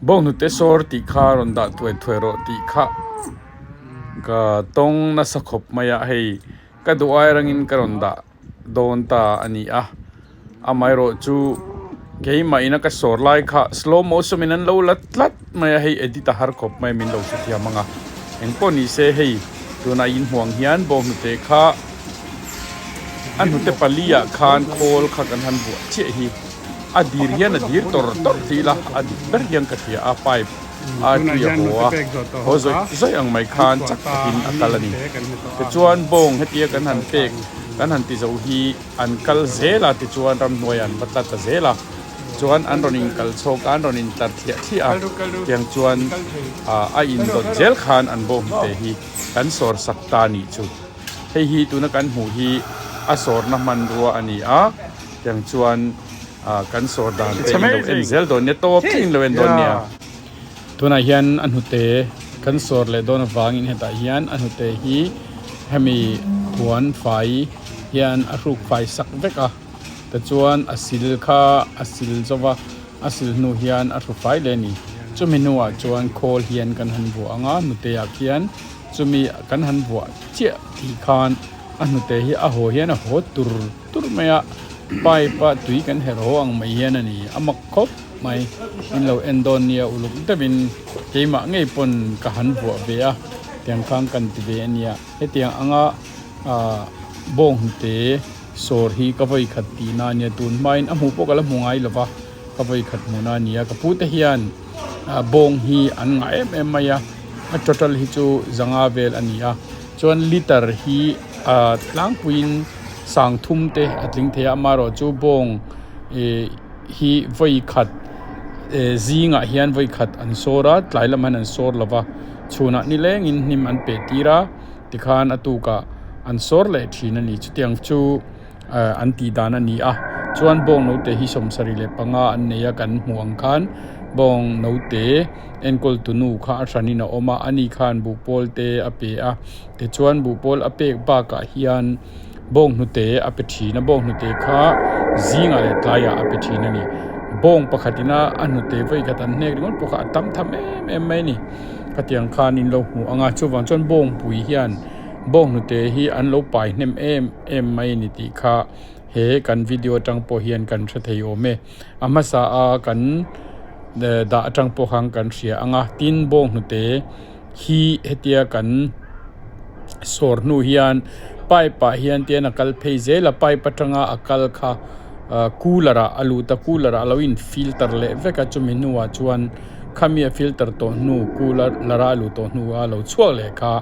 Bawnghnute sawr tih kha rawn dah thuai thuai rawh tih kha ka tawng nasa khawp mai a, hei ka duh ai rangin ka rawn dah dawn ta a ni a, amaherawh chu keimah ina ka sawr lai kha slow motion in an lo la tlat mai a, hei edit a har khawp mai min lo hrethiam ang a, engpawh ni se hei tunah inhmuh ang hian bawnghnute kha a hnute pali ah khan khawl kha kan han buah chiah hi. A dir hian a dir tawr tawr tih ila a dik ber hian ka hria a pipe a tui a haw a haw zawih zawih ang mai khan chak takin a kal a ni. Tichuan bawng hetia kan han pek kan han ti zo hi an kal zel a tichuan ramhnuaiah an va tla ta zel a chuan an rawn inkal chhawk a an rawn intlar thliah thliah a tiang chuan a indawt zel khan an bawng te hi kan sawr sak ta a nih chu. Hei hi tuna kan hmuh hi a sawrna hmanrua a ni a. Tiang chuan kan sawr dan te in lo en zel dawn nia tawp thleng in lo en dawn nia. Tunah hian a hnute kan sawr leh dawn avangin hetah hian a hnute hi hemi puan fai hian a hruk fai sak vek a tichuan a sil kha a sil zo va a sil hnu hian a hru fai leh a ni. Chumi hnuah chuan khawl hian kan han vuah ang a hnute ah khian chumi kan han vuah chiah tih khan a hnute hi a haw hian a haw tur tur mai a pipe a tui kan herh haw ang mai hian a ni a mak khawp mai min lo en dawn nia uluk deuhin keimah ngei pawn ka han vuah ve a tiang khan kan ti ve a nia hetiang anga ah bawng hnute sawr hi ka vawi khat tihna a nia tun hmain a hmuh pawh ka la hmu ngai lova ka vawi khat hmuhna a ni a ka pute hian ah bawng hi an ngah em em mai a a total hi chu zanga vel a ni a chuan liter hi ah tlangpuiin sang thum te a tling thei a amaherawhchu bawng ih hi vawi khat eh zingah hian vawi khat an sawr a tlai lamah hian an sawr lo va chhunah nilengin hnim an peh tir a tikhan a tukah an sawr leh thin a ni chutiang chu eh an tih dan a ni a chuan bawng note hi 75 an nei a kan hmuh ang khan bawng note enkawl tu nu kha a hranin a awm a ani khan buhpawl te a pe a. Tichuan buhpawl a pek bakah hian bawnghnute a pe thin a, bawnghnute kha zingah leh tlaiah a pe thin a ni. Bawng pakhatin a a hnute vawi khat an hnek ringawt pawh kha a tam tham em em mai a ni. Khatiang khan in lo hmu ang a, chuvang chuan bawngpui hian bawnghnute hi an lo pai hnem em em mai a ni tih kha he kan video atang pawh hian kan hre thei awm e. A hmasa a kan dah atang pawh khan kan hria ang a, tin bawnghnute. Hi hetia kan sawr hnu hian pipe ah hian tian a kal phei zel a pipe atanga a kal kha ah cooler ah a lut a cooler ah a lo in filter leh vek a chumi hnuah chuan khami a filter tawh hnu cooler a luh tawh hnu a lo chhuak leh kha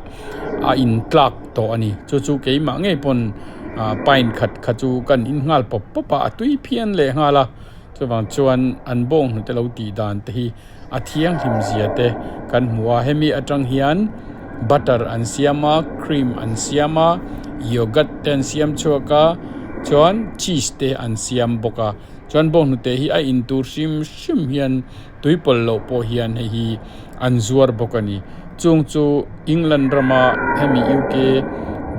a in tlak tawh a ni chu chu keimah ngei pawn ah pine khat kha chu kan in nghal pawp pawp a a tui phian leh nghal a chuvang chuan an bawng hnute lo tih dan te hi. A thianghlim zia te kan hmu a hemi atang hian butter an siam a cream an siam a yogurt te an siam chhuak a chuan cheese te an siam bawk a chuan bawnghnute hi a in tur hrim hrim hian tui pawlh loh pawh hian hei hi an zuar bawk a ni chung chu England rama hemi U_K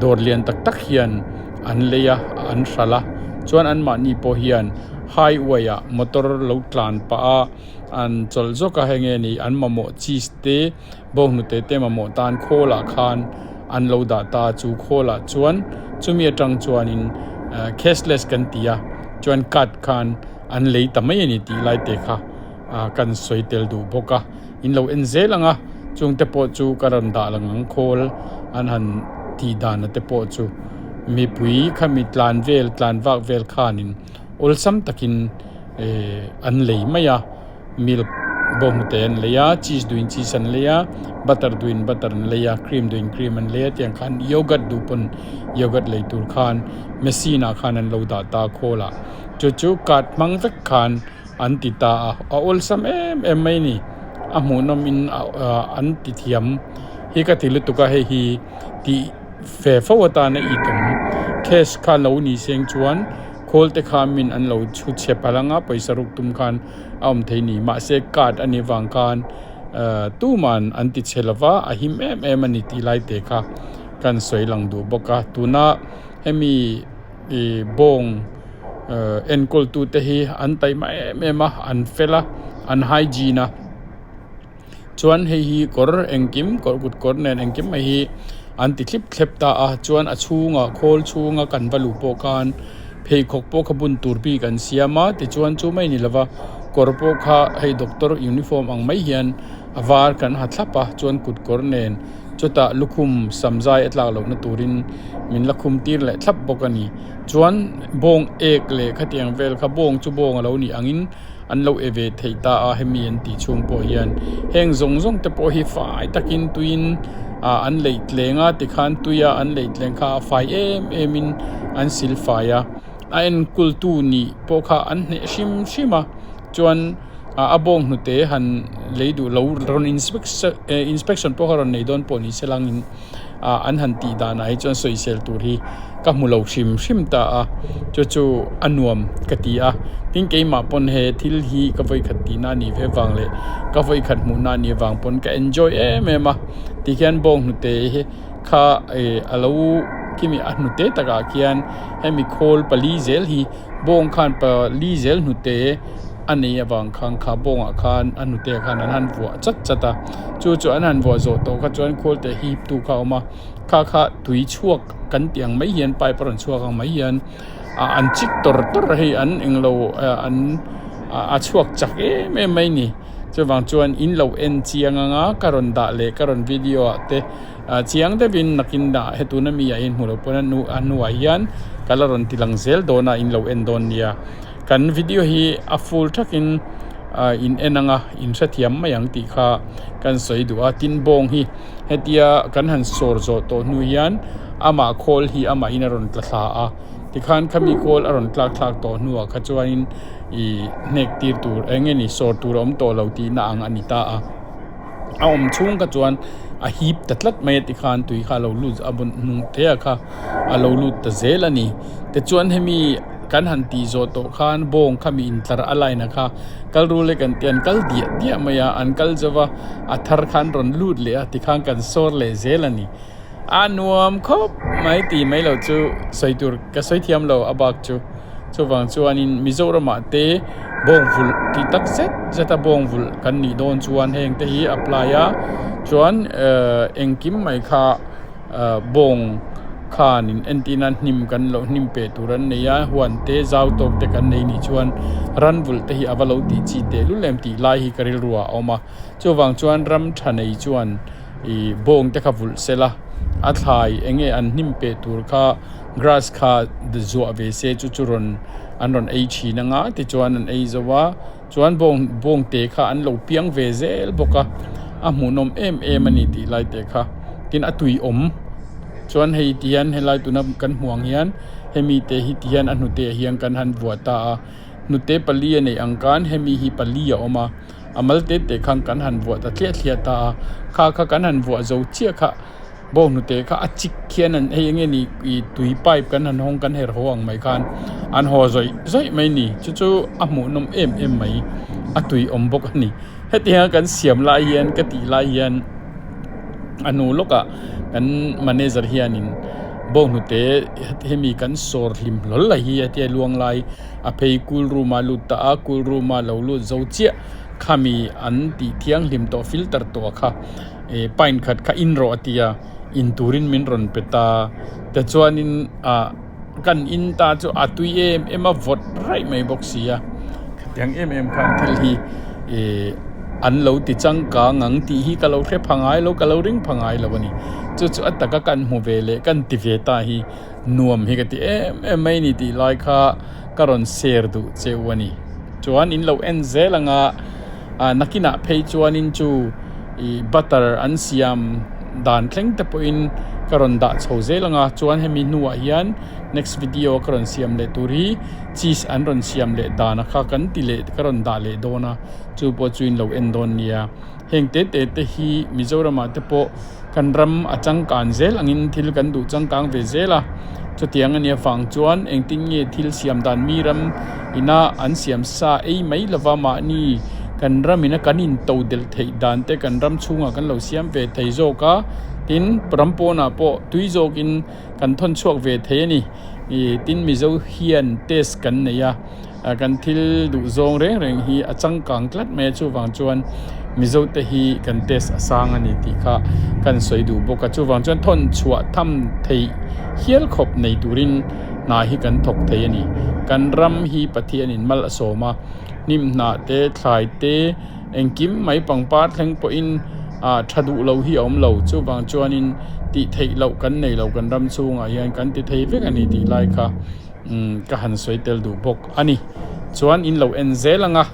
dawr lian tak tak hian an lei a an hralh a chuan anmahni pawh hian highway ah motor lo tlan pah a. An chawlh zawk a hei nge ni an mamawh cheese te bawnghnute te mamawh tan khawl ah khan an lo dah ta a chu khawl ah chuan chumi atang chuanin ah cashless kan ti a chuan card khan an lei ta mai a ni tih lai te kha ah kan sawi tel duh bawk a in lo en zel ang a chung te pawh chu ka rawn dah lang ang khawl an han tih dan a te pawh chu mipui khami tlan vel tlan vak vel khanin awlsam takin. Ehh an lei mai a milk bawnghnute an lei a cheese duhin cheese an lei a butter duhin butter an lei a cream duhin cream an lei a tiang khan yogurt duh pawn yogurt lei tur khan machine ah khan an lo dah ta a khawl ah chu chu card hmang vek khan an ti ta a a awlsam em em mai a ni a hmuhnawm in an ti thiam hi ka ti lutuk a hei hi tih fe fo atana it awm cash kha lo ni seng chuan. Khawl te kha min an lo chhu chhe palh anga pawisa ruk tum khan a awm thei ni. Mahse card a nih vang khan eh tuman an ti chhe lova a him em em a ni tih lai te kha kan sawi lang duh bawk a. Tuna hemi ih bawng eh enkawl tu te hi an taima em em a an fel a an hygiene a. Chuan hei hi kawr engkim kawr kut kawr nen engkim mai hi an ti thlip thlep ta a chuan a chhungah khawl chhunga kan va luh pawh khan pheikhawk pawh kha bun tur bik an siam a tichuan chu mai ni lova kawr pawh kha hei doctor uniform ang mai hian a var kan ha thlap a chuan kut kawr nen chutah lukhum samzai a tlak lohna turin min la khum tir leh thlap bawk a ni chuan bawng ek leh khatiang vel kha bawng chu bawng a lo nih angin an lo e ve theih ta a hemi an tih chhung pawh hian heng zawng zawng te pawh hi fai takin tuiin ah an leih tleng a tikhan tuia an leih tleng kha a fai em em in an sil fai a a enkawl tu nih pawh kha an hneh hrim hrim a chuan ah a bawng hnute han lei duh lo rawn inspection eh inspection pawh kha rawn nei dawn pawh ni se langin ah an han tih danah hi chuan sawisel tur hi ka hmu lo hrim hrim ta a chu chu a nuam ka ti a tin keimah pawn he thil hi ka vawikhat tihna a nih ve vang leh ka vawikhat hmuhna a nih vang pawn ka enjoy em em a tikhian bawng hnute hi kha ih a lo khimi a hnute takah khian hemi khawl pali zel hi bawng khan pali zel hnute a nei avang khan kha bawngah khan a hnute ah khan an han vuah chat chat a chu chu an han vuah zawh tawh kha chuan khawl te hip tu kha a awm a kha kha tui chhuak kan tih ang mai hian pipe a rawn chhuak ang mai hian ah an chik tawr tawr a hei an englo ah an a chhuak chak em em mai a ni chuvang chuan in lo en chiang anga ka rawn dah leh ka rawn video ah te ah chiang deuhin nakin dah he tuna mi ah hian hmuh loh pawn a hnu a hnuah hian ka la rawn ti lang zel dawn a in lo en dawn nia. Kan video hi a full thakin ah in en anga in hrethiam mai ang tih kha kan sawi duh a tin bawng hi hetia kan han sawr zawh tawh hnu hian amah khawl hi amahin a rawn tla thla a tikhan khami khawl a rawn tlak thlak tawh hnuah kha chuanin ih hnek tir tur eng nge ni sawr tur a awm tawh lo tihna ang a ni ta a. A awm chhung kha chuan a hip ta tlat mai a tikhan tui kha a lo lut a bun hnung te ah kha a lo lut ta zel a ni tichuan hemi kan han tih zawh tawh khan bawng kha mi intlar a line ah kha kal rul e kan tih a an kal diah diah mai a an kal zo va a thar khan rawn lut leh a tikhan kan sawr leh zel a ni a nuam khawp mai tih mai loh chu sawi tur ka sawi thiam lo a bak chu chuvang chuanin Mizoram ah te bawng vulh tih tak zet zet a bawng vulh kan nih dawn chuan heng te hi apply a chuan ehh engkim mai kha ahh bawng khanin entir nan hnim kan loh hnim peh tur an nei a huan te zau tawk te kan nei nih chuan ran vulh te hi a va lo tih chi teh lul em tih lai hi ka rilru ah a awm a chuvang chuan ram tha nei chuan. Ih bawng te kha vulh sela a thlai eng nge an hnim peh tur kha grass kha zuah ve se chu chu rawn an rawn ei thin anga tichuan an ei zo a chuan bawng bawng te kha an lo piang ve zel bawk a a hmuhnawm em em a ni tih lai te kha tin a tui awm chuan hei ti hian helai tuna kan hmuh ang hian hemi te hi ti hian a hnute ah hian kan han vuah ta a hnute pali a neih ang khan hemi hi pali a awm a. A mal te te khan kan han vuah ta thliah thliah ta a, kha kha kan han vuah zo chiah kha bawng hnute kha a chik khian an hei enge ni ih tui pipe kan han hawng kan herh haw ang mai khan an haw zawih zawih mai ni chu chu a hmuhnawm em em mai a tui awm bawk a ni hetiang a kan siam lai hian ka tih lai hian a hnu lawkah kan manager hianin bawng hnute hemi kan sawr hlim hlawl a hi a tia luang lai. A phei cool room a lut ta a cool room a lo lut zo chiah khami an tih thianghlim tawh filter tawh kha ih pine khat kha in rawh a ti a in turin min rawn pe ta tichuanin ah kan in ta chu a tui em em a vawt raih mai bawk si a khatiang em em khan thil hi ih an lo ti changkang ang tih hi ka lo hre pha ngai lo ka lo ring pha ngai lo a ni chu chu a taka kan hmu ve leh kan ti ve ta hi. Nuam hi ka ti em em mai ni tih lai kha ka rawn share duh cheu a ni. Chuan in lo en zel anga ah nakinah phei chuanin chu ih butter an siam dan thleng te pawhin ka rawn dah chho zel anga chuan hemi hnuah hian next video ka rawn siam leh tur hi cheese an rawn siam leh dan a kha kan ti leh ka rawn dah leh dawn a chu pawh chu in lo en dawn nia. Heng te te te hi Mizoramah te pawh kan ram a changkan zel angin thil kan duh changkang ve zel a, chutiang a nia vang chuan engtin nge thil siam dan mi ram ina an siam sa ei mai lova mahni kan ram ina kan in to delh theih dan te kan ram chhungah kan lo siam ve thei zawk a, tin ram pawnah pawh tui zawkin kan thawn chhuak ve thei a ni, ih tin Mizo hian test kan nei a. Kan thil duh zawng reng reng hi a changkang tlat mai a chuvang chuan Mizote hi kan test a sang a ni tih kha kan sawi duh bawk a. Chuvang chuan thawn chhuah tham theih hial khawp nei turin hna hi kan thawk thei a ni. Kan ram hi Pathianin mal a sawm a, hnim hnah te, thlai te, engkim mai pangpar thleng pawhin ah tha duh lo hi a awm lo. Chuvang chuanin tih theih loh kan nei lo kan ram chhungah hian kan ti thei vek a ni tih lai kha ka han sawi tel duh bawk a ni. Chuan in lo en zel ang a,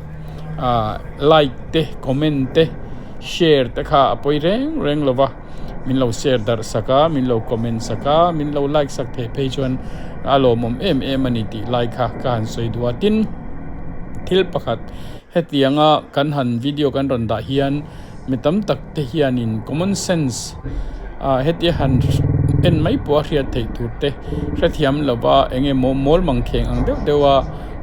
ah like te comment te share te kha a pawi reng reng lo va, min lo share darh sak a, min lo comment sak a, min lo like sak theih phei chuan a lawmawm em em a ni tih lai kha ka han sawi duh a. Tin, thil pakhat hetianga kan han video kan rawn dah hian mi tam tak te hianin common sense ah hetia han en mai pawh a hriat theih tur te hrethiam lova eng emaw mawl mang kheng ang deuh deuh a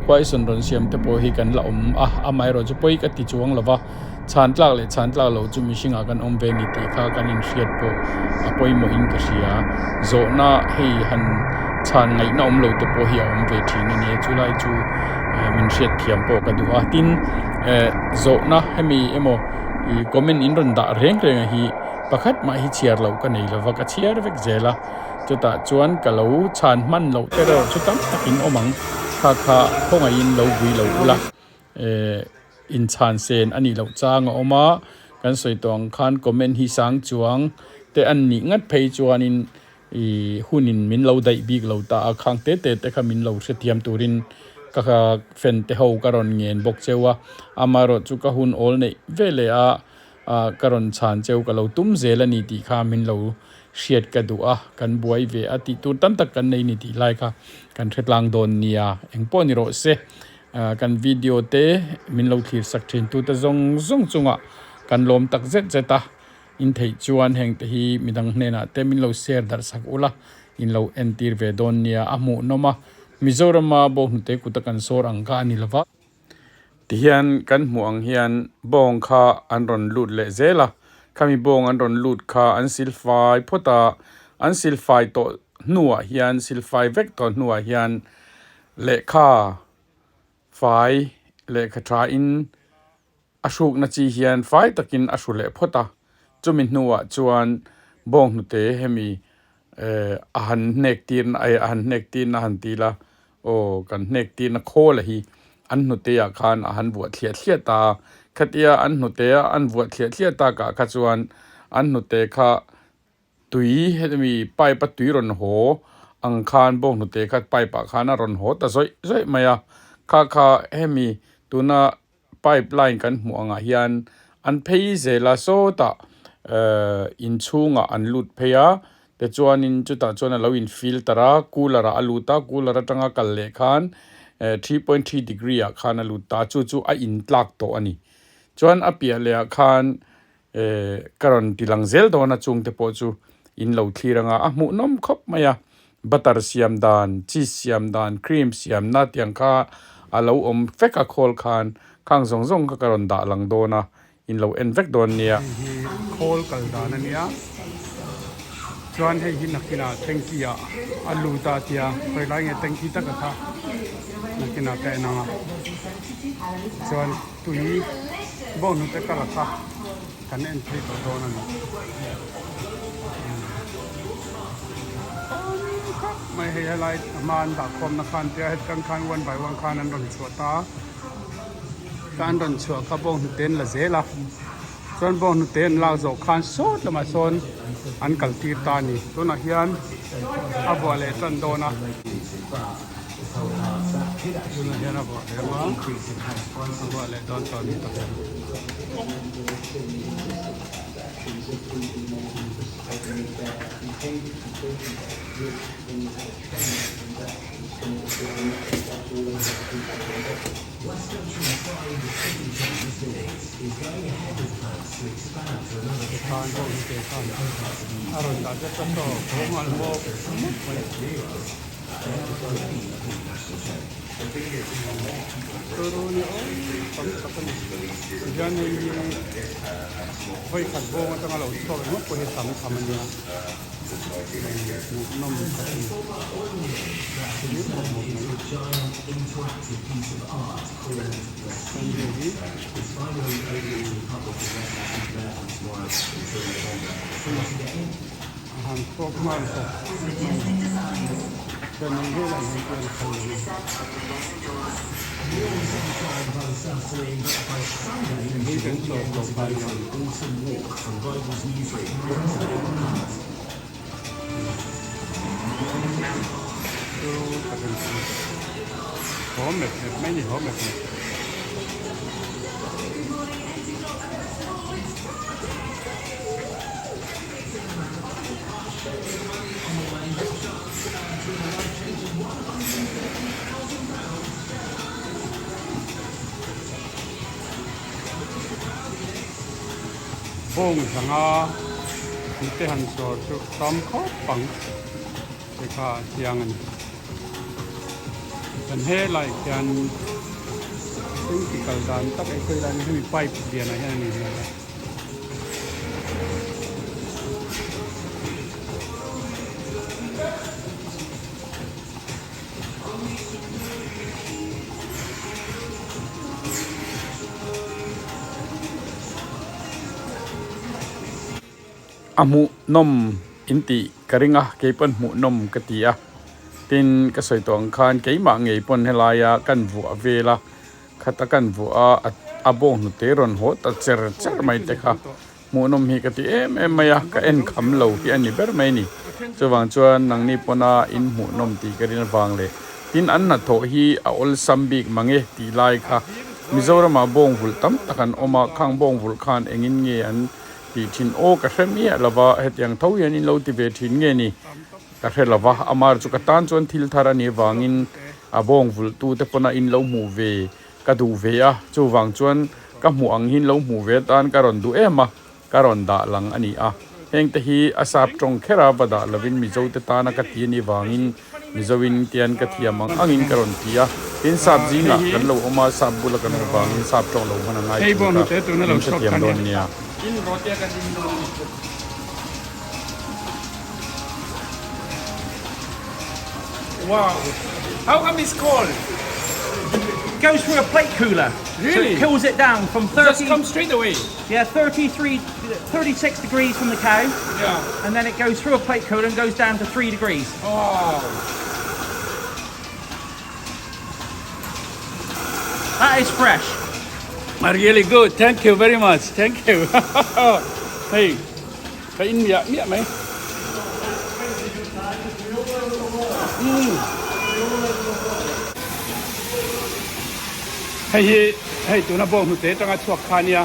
question rawn siam te pawh hi kan la awm a amaherawhchu chu pawi ka ti chuang lova chhan tlak leh chhan tlak loh chu mihringah kan awm ve ni tih kha kan inhriat pawh a pawimawh in ka hria zawhna hei han chhan ngaihna awm lo te pawh hi a awm ve thin a nia chulai chu min hriat thiam pawh ka duh a tin eh zawhna hemi emaw ih comment in rawn dah reng reng a hi pakhat mah hi chhiar loh ka nei lova ka chhiar vek zel a chutah chuan ka lo chhan hman loh te erawh chu tam takin awm ang kha kha khawngaihin lo vui lo ula eh inchhan sen a nih loh chang a awm a kan sawi tawh ang khan comment hi sang chuang te an nih ngat phei chuanin Ih hunin min lo daih bik lo ta a, khang te te te kha min lo hrethiam turin ka fan te ho ka rawn ngen bawk cheu a, amaherawh chu ka hun awl neih ve leh a, ah ka rawn chhan cheu ka lo tum zel a ni tih kha min lo hriat ka duh a, kan buai ve a tih tur tam tak kan nei ni tih lai kha kan hre tlang dawn nia, engpawh ni rawh se kan video te min lo thlir sak thin tute zawng zawng chungah kan lawm tak zet zet a. In theih chuan heng te hi midang hnenah te min lo share darh sak ula, in lo entir ve dawn nia a hmuhnawm a, Mizorama bawnghnute kuta kan sawr ang kha a ni lova. Tihian kan hmuh ang hian bawng kha an rawn lut leh zel a, khami bawng an rawn lut kha an silfai phawt a, an silfai tawh hnuah hian silfai vek tawh hnuah hian lehkha fai lehkha thain A hrukna chi hian fai takin a hru leh phawt a, chumi hnuah chuan bawnghnute hemi eh a han hnek tirna eh a han hnek tirna han ti ila aw kan hnek tirna khawl a hi an hnute ah khan a han vuah thliah thliah ta a, khatia an hnute a an vuah thliah thliah takah kha chuan an hnute kha Tui hemi pipe a tui rawn haw ang khan bawnghnute kha pipe ah khan a rawn haw ta zawih zawih mai a, kha kha hemi tuna pipe line kan hmuh angah hian an phei zel a sawtah ehh inchhungah an lut phei a tichuanin chutah chuan a lo in filter a cooler ah a lut a cooler atanga kal leh khan ehh 3.3 degree ah khan a lut ta chu chu a intlak tawh a ni chuan a piah leh ah khan Eh ka rawn ti lang zel dawn a chungte pawh chu in lo thlir anga a hmuhnawm khawp mai a butter siam dan cheese siam dan cream siam na tiang kha a lo awm vek a khawl khan khang zawng zawng kha ka rawn dah lang dawn a in lo en vek dawn nia. Hei hi khawl kal dan a nia chuan hei hi nakinah tanky ah a lut a tia khawi lai nge tanky taka kha nakinah ka en ang a chuan. Tui bawnghnute ka la kha kan en phei tawh dawn a ni. Khawp mai hei helai a hma an dah khawmna khan tia hetang khan one by one khan an rawn chhuah ta a, ka an rawn chhuah kha bawnghnute an la zel a, chuan bawnghnute an lak zawh khan sawt lamah sawn an kal tir ta a ni. Tunah hian a vuah leh tan dawn a. Tunah hian a vuah leh ang a, a vuah leh dawn tawh a ni tak em. Khan pawh hi ke khan a rawn dah zet a saw kawng a hmawk mawp mai. Turu ni awm tam tak a ni tihian hei hi vawi khat bawng atanga lo chhuak ringawt pawh hi tam tham a nia hmuhnawm ka ti hmuhnawm mai chuan hei hi. A han fawp nghal ta mai chuan hei helai hian chuan a kal leh a ni. Hei kan chawp lo kha a ni. Chu tak an ti. Haw mep mep mai a ni, haw mep mep. Bawng zanga mite han sawr chu tam khawp ang te kha a chiang a ni. Kan helai khian engti kal dan tak e khawi lai hemi pipe lianah hian a ni hmel a. A hmuhnawm in tih ka ring a kei pawn hmuhnawm ka ti a tin ka sawi tawh ang khan keimah ngei pawn helaia kan vuah vel a khata kan vuah a a bawng hnute rawn haw ta cher cher mai te kha. Hmuhnawm hi ka ti em em mai a, ka en kham lo hi a ni ber mai a ni. Chuvang chuan nangni pawna in hmuhnawm tih ka rin avang leh tin an hnathawh hi a awlsam bik mang e tih lai kha Mizoramah bawng vulh tam tak an awm a, khang bawng vulh khan engin nge an tih thin aw ka hre miah lo va, hetiang tho hian in lo ti ve thin nge ni ka hre lo va, amar chu ka tan chuan thil thar a nih avangin a bawng vulh tute pawna in lo hmuh ve Ka duh ve a, chuvang chuan ka hmuh ang hian lo hmuh ve atan ka rawn duh em a, ka rawn dah lang a ni a. Hengte hi a sap tawng kher a, va dah lovin Mizote tana ka ti a nih vangin Mizoin tian ka thiam ang angin ka rawn ti a. Tin, sap zingah kan lo awm a, sap bula kan awm vangin sap tawng lo hman a ngai thin kha min hrethiam dawn nia. Wow. How come it's cold? Goes through a plate cooler. Really? So it cools it down from 30... Just come straight away? Yeah, 33, 36 degrees from the cow. Yeah. And then it goes through a plate cooler and goes down to 3 degrees. Oh. That is fresh. Really good. Thank you very much. Thank you. Hey, ka in miah miah mai. Umm. Hei hi hei tuna bawng hnute atanga chhuak kha ania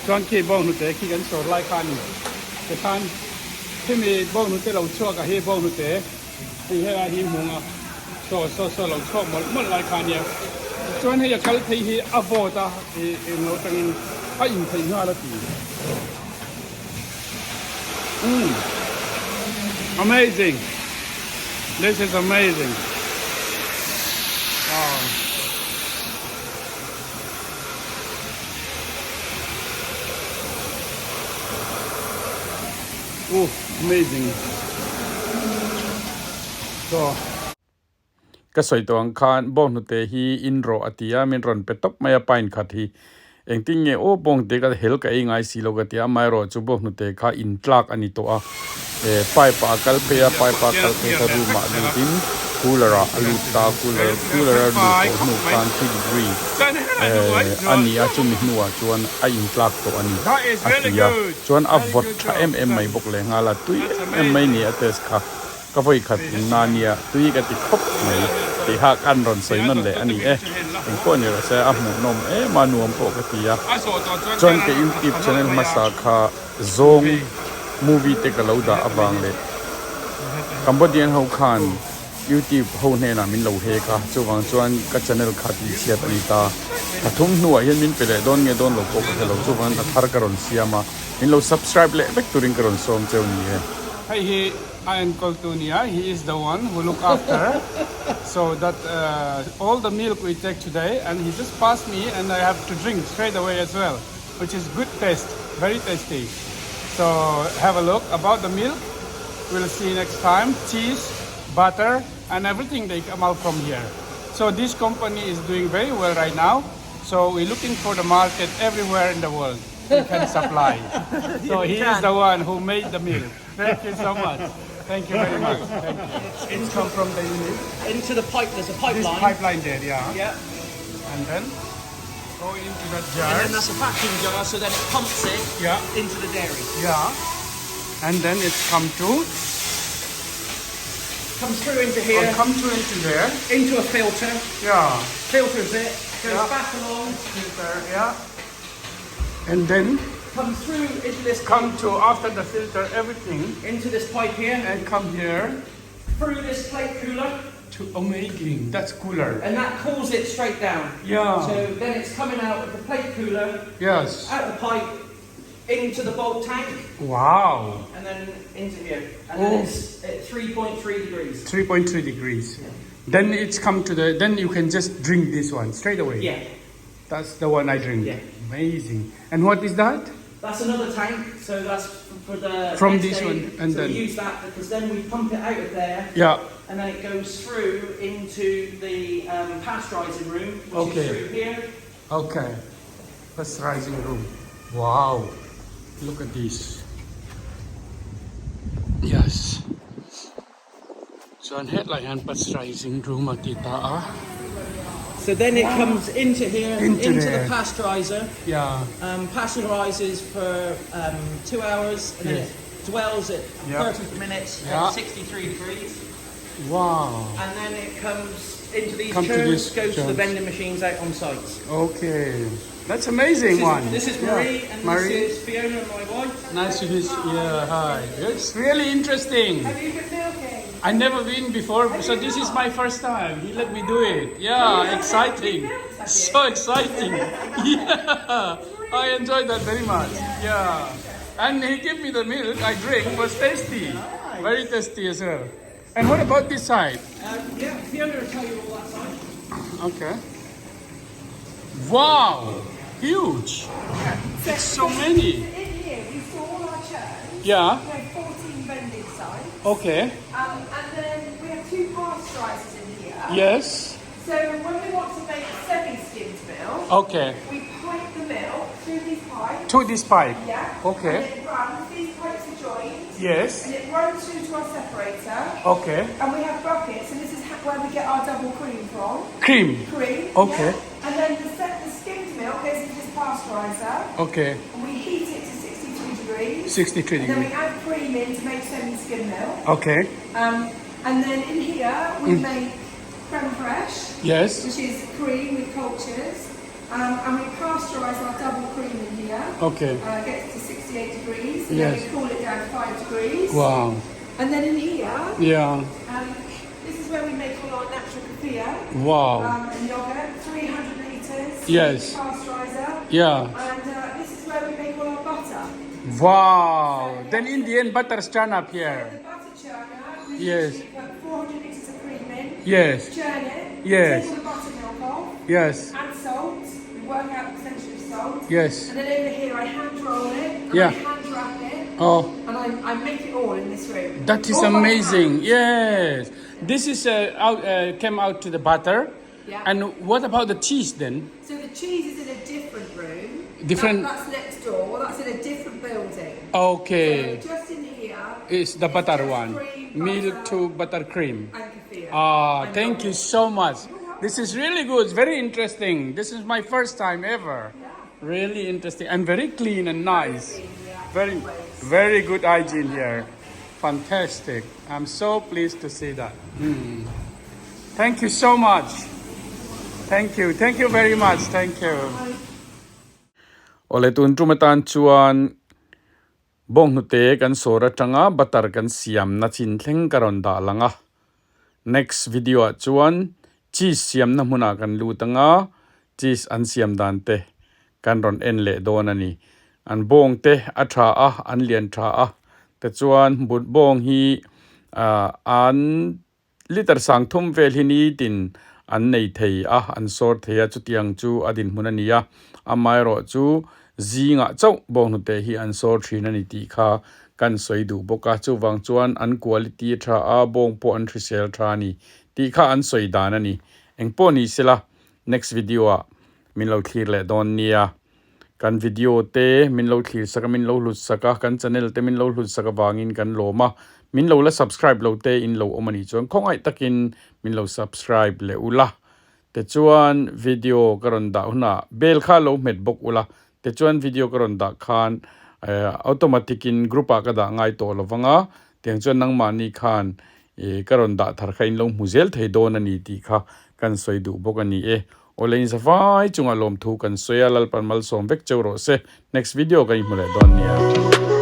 chuan khi bawng hnute khi kan sawr lai kha a ni tikhan khimi bawng hnute lo chhuak a hi bawng hnute hei helai hi hmung a saw saw saw lo chhuak mawlh mawlh lai kha ania chuan hei a kal phei hi a vawt a ih englo atangin a in theih nghal a ti. Umm amazing this is amazing wow oh amazing so Ka sawi tawh ang khan bawnghnute hi in rawh a ti a, min rawn pe tawp mai a pine khat hi. Engtin nge aw bawngte ka hel ka ei ngai si lo ka ti a, amaherawh chu bawnghnute kha in tlak a ni tawh a. Eh pipe ah a kal phei a, pipe a kal phei kha room ah lut in cooler ah a lut ta a, cooler cooler a luh tawh hnu khan three degree eh a ni a, chumi hnuah chuan a in tlak tawh a ni a ti a. Chuan a vawt tha em em mai bawk lehnghal a, tui em em mai ni a test kha. Ka vawi khat in na nia tui ka ti khawp mai tih kha kan rawn sawi nawn leh a ni e. Engpawh ni rawh se a hmuhnawm em a nuam pawh ka ti a. Chuan ka youtube channel hmasa kha zawng movie te ka lo dah avang leh Cambodian ho khan youtube ho hnenah min lo hek a chuvang chuan ka channel kha tihchhiat a ni ta. Thla thum hnuah hian min pe leh dawn nge dawn lo pawh ka hre lo chuvang a thar ka rawn siam a min lo subscribe leh vek turin ka rawn sawm cheu ni e. Hei hi a enkawltu nia, he is the one who look after so that all the milk we take today and he just pass me and I have to drink straight away as well which is good taste, very tasty. So have a look about the milk, we'll see next time, cheese, butter and everything they come out from here. So this company is doing very well right now, so we're looking for the market everywhere in the world. He can supply. So he is the one who made the milk. Thank you so much. Thank you very much. Thank you. It's come from the unit. Into the pipe, there's a This pipeline. pipeline there, yeah. Yeah. And then go into that jar. And then that's a vacuum jar, so then it pumps it Yeah. into the dairy. Yeah. And then it's come to Comes through into or here, come to into there. into a filter, Yeah. filters it, goes Yeah. back along, Filter, yeah. And then comes through into this come to after the filter everything into this pipe here, and come here through this plate cooler, to amazing. That's cooler. and that cools it straight down. Yeah. So then it's coming out of the plate cooler, Yes. out the pipe, into the bulk tank, Wow. and then into here. And then Oh. it's at 3.3 degrees. 3.3 degrees. Then it's come to the then you can just drink this one straight away. Yeah. That's the one I drink. Yeah. Amazing. And what is that? That's another tank, so that's for the From next this day. one, and so then- we use that because then we pump it out of there, Yeah. and then it goes through into the um, pasteurising room, which Okay. is through here. Okay. Pasteurizing room. Wow. Look at this. Yes. Chuan hetlai hian pasteurizing room a ti ta a. So then it comes into here, Into into, there. the pasteurizer. Yeah. Um, pasteurizes for um, two hours, and then Yes. it dwells at Yeah. 30 minutes Yeah. at 63 degrees, Wow. and then it comes into these Come to churns, these goes to the churns. vending machines out on sites. Okay. That's amazing This is, one. this is Yeah. Marie, and Marie. this is Fiona, my wife. Nice to meet you. Yeah, hi. It's really interesting. Have you been milking? I never been before, so this is my first time. He let me do it. Yeah, exciting. So exciting. Yeah, I enjoyed that very much. Yeah. And he gave me the milk I drink was tasty. Very tasty as well. And what about this side? Um, yeah, Fiona will tell you all that side. Okay. Wow, huge. So, So many. In here, we saw all our churns. Yeah. We have 14 vending sites. Okay. Um, and then we have two pasteurisers in here. Yes. So when we want to make semi-skimmed milk, Okay. we pipe the milk through these pipes. To this pipe. Yeah. Okay. And it runs, these pipes are joined. Yes. And it runs through to our separator. Okay. And we have buckets, and this is where we get our double cream from. Cream. Cream. Okay. Yeah. And then the, the skimmed milk goes into this pasteuriser. Okay. And we heat it to 63 degrees. 63 And then we degrees. add cream in to make semi-skim milk. Okay. Um, and then in here we make creme fraiche, Yes. which is cream with cultures. Um, and we pasteurise our double cream in here. Okay. Uh, gets to 68 degrees. And Yes. then we cool it down to 5 degrees. Wow. And then in here, Yeah. um, this is where we make all our natural kefir Wow. um, and yogurt, 300 litres. Yes. Pasteuriser. Yeah. And uh, this is where we make all our butter. Wow. Then in the end, butter stand up here. The butter churner, we Yes. usually put 400 litres of cream in, Yes. churn it, Yes. take all the buttermilk off, Yes. add salt, we work out the percentage of salt. Yes. And then over here I hand roll it, and Yeah. I hand wrap it, Oh, and I, I make it all in this room. that is All by amazing. hand. Yes. This is uh, out, uh, came out to the butter. Yeah. And what about the cheese then? So the cheese is in a different room. Different- That, that's next door. That's in a different building. Okay. So just in here. It's the butter just one. Cream, Milk butter, to buttercream. And kefir. Ah, And thank you yogurt. so much. This is really good. It's very interesting. This is my first time ever. Really interesting and very clean and nice. Very, very good hygiene here. Fantastic. I'm so pleased to see that. Mm. Thank you so much. Thank you. Thank you very much. Thank you. Ole tun tum atan chuan bawnghnute kan sawr atanga butter kan siam na chin thleng ka rawn dah lang a next video ah chuan cheese siam na hmunah kan lut anga cheese an siam dan te kan rawn en leh dawn a ni an bawng te a tha a an lian tha a tichuan but bawng hi ah an liter sang thum vel hi ni tin an nei thei a an sawr thei a chutiang chu a dinhmun a ni a amaherawh chu zingah chauh bawnghnute hi an sawr thin a ni tih kha kan sawi duh bawk a chuvang chuan an quality a tha a bawng pawh an hrisel tha a ni tih kha an sawi dan a ni engpawh ni sela next video ah min lo thlir leh dawn nia. Kan video te min lo thlir sak a, min lo hlut sak a, kan channel te min lo hlut sak avangin kan lawm a. Min lo la subscribe lo te in lo awm a nih chuan khawngaih takin min lo subscribe leh ula. Tichuan video ka rawn dah hunah bell kha lo hmet bawk ula. Tichuan video ka rawn dah khan automatic in group ah ka dah ngai tawh lo vang a, tiang chuan nangmahni khan ka rawn dah thar kha in lo hmu zel thei dawn a ni tih kha kan sawi duh bawk a ni e. Awle in zavai chungah lawmthu kan sawi a, Lalpan malsawm vek cheu rawh se. Next video ka inhmu leh dawn nia.